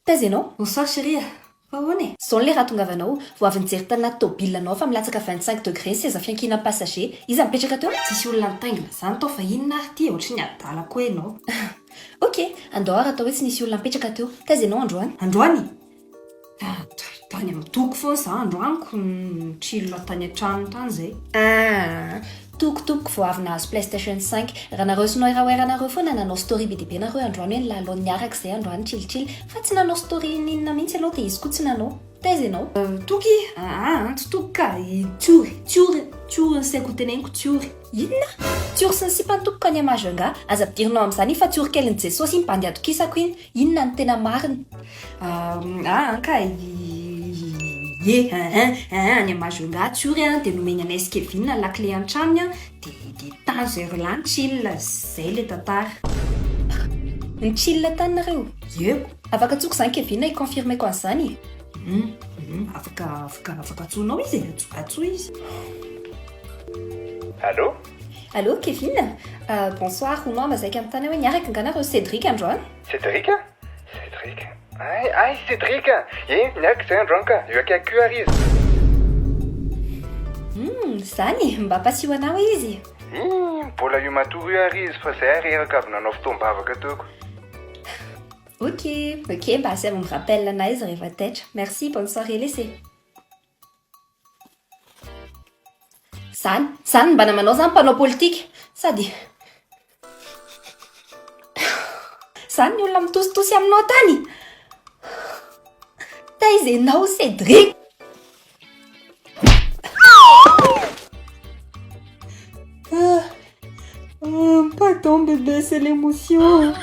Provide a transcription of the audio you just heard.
Taiza ianao? Bonsoir chérie a! Fa ahoana e? Zao le raha tongavanao, vao avy nijery tanaty tobilanao fa milatsaka 25 degré ny seza fiankinan'ny passager. Iza mipetraka teo? Tsisy olona nitaingina zany tao fa inona ary ty e? Ohatry ny adala koa ianao. Ok, andao ary atao hoe tsy nisy olona nipetraka teo. Taiza ianao androany? Androany? Tany amin'ny Toky foana za androany ko, ni-chill tany an-trano tany zay. Aa! Toky tompoko vao avy nahazo playstation cinq. Raha nareo sy Noiraoera nareo foana nanao story be dia be nareo androany hoe nilalao niaraka izay androany chill chill fa tsy nanao story n'inona mihitsy ianao dia izy koa tsy nanao. Taiza ianao? Toky? Aa tsy Toky ka! I Tsiory, Tsiory, Tsiory ny saiko hoteneniko Tsiory. Inona? Tsiory sy ny sipany tompoko any à Majunga. Aza ampidirinao amin'izany iny fa tsiory kelin'i Jesosy iny bandy atokisako iny. Inona no tena marina? Aa ka ie ein ein any à Majunga Tsiory an dia nomeny anay sy Kevin ny lakile an-tranony an dia dia tany zay roa lahy ni-chill, zay le tantara. Ni-chill tany nareo? Ie ko. Afaka antsoiko izany Kevin hi-confirmer-ko an'izany e? Hum hum afaka afaka afaka antsoinao izy e, antsoy izy. Allô? Allô Kevin? Bonsoir, hono aho mazaika amin'ny tany hoe niaraka nga nareo Cédric androany? Cédric? Cédric? Hay, hay Cédric! Eny, niaraka izahay androany ka, eo akaiky eo ary izy. Hum, zany, mba pasio anah hoe izy. Ih, mbola io matory io ary izy fa zay ary reraka avy nanao fotoam-bavaka teo ko. Ok, ok, mba asaivo mi-rappel anah izy rehefa taitra. Merci, bonne soirée lesy e. Zany, zany mba namanao zany mpanao politika. Sady zany ny olona mitositosy aminao tany. Taiza ianao Cédric? Ah, pardon bébé, c'est l'émotion.